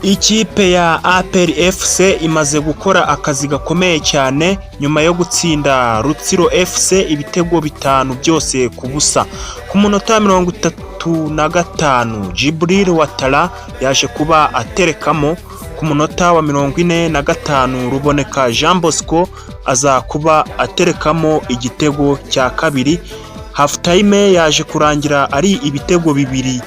Ikipe ya APR FC imaze gukora akazi gakomeye cyane nyuma yo gutsinda Rutsiro FC ibitego bitanu byose ku busa. Ku munota wa 35, Djibril Ouattara yaje kuba aterekamo. Ku munota wa 45, Ruboneka Jean Bosco aza kuba aterekamo igitego cya kabiri. Half time yaje kurangira ari ibitego 2-0,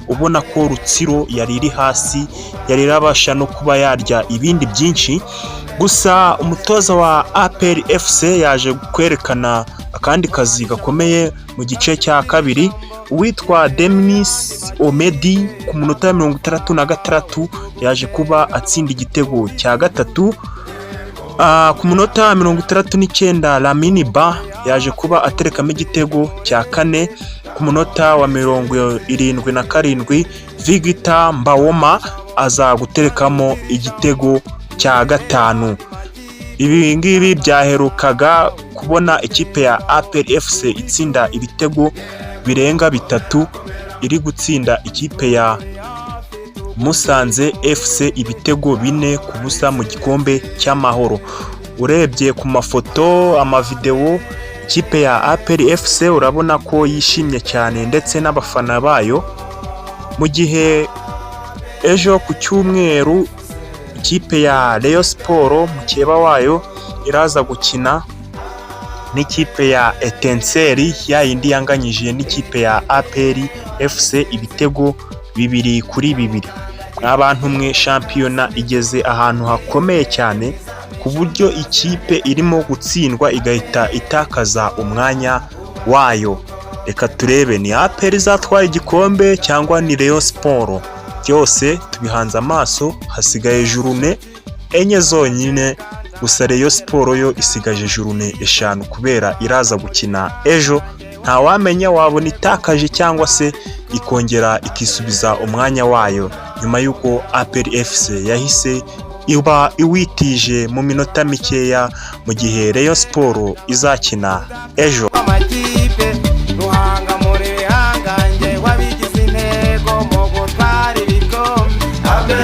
ubona ko Rutsiro yari iri hasi, yari irabasha no kuba yarya ibindi byinshi. Gusa umutoza wa APR FC yaje kwerekana akandi kazi gakomeye mu gice cya kabiri. Uwitwa Denis Omedi ku munota wa 66 yaje kuba atsinda igitego cya gatatu. Ku munota wa 69, Lamine Ba yaje kuba aterekamo igitego cya kane. Ku munota wa 77, Victor Mbaoma aza guterekamo igitego cya gatanu. Ibi ngibi byaherukaga kubona ikipe ya APR FC itsinda ibitego birenga bitatu, iri gutsinda ikipe ya Musanze FC ibitego 4-0 mu gikombe cy'Amahoro. Urebye ku mafoto, amavidewo, ikipe ya APR FC urabona ko yishimye cyane ndetse n'abafana bayo, mu gihe ejo ku cyumweru ikipe ya Rayon Sport, mukeba wayo, iraza gukina n'ikipe ya Etincelles, ya yindi yanganyije n'ikipe ya APR FC ibitego 2-2. Mwa bantu mwe, shampiyona igeze ahantu hakomeye cyane, ku buryo ikipe irimo gutsindwa igahita itakaza umwanya wayo. Reka turebe, ni APR izatwara igikombe cyangwa ni Rayon Sport? Byose tubihanze amaso. Hasigaye journée enye zonyine gusa. Rayon Sport yo isigaje journée eshanu kubera iraza gukina ejo. Ntawamenya, wabona itakaje cyangwa se ikongera ikisubiza umwanya wayo nyuma y'uko APR FC yahise iba iwitije mu minota mikeya, mu gihe Rayon Sport izakina ejo. Amakipe ruhanga muri bihangange, wabigize intego mu gutwara ibikombe.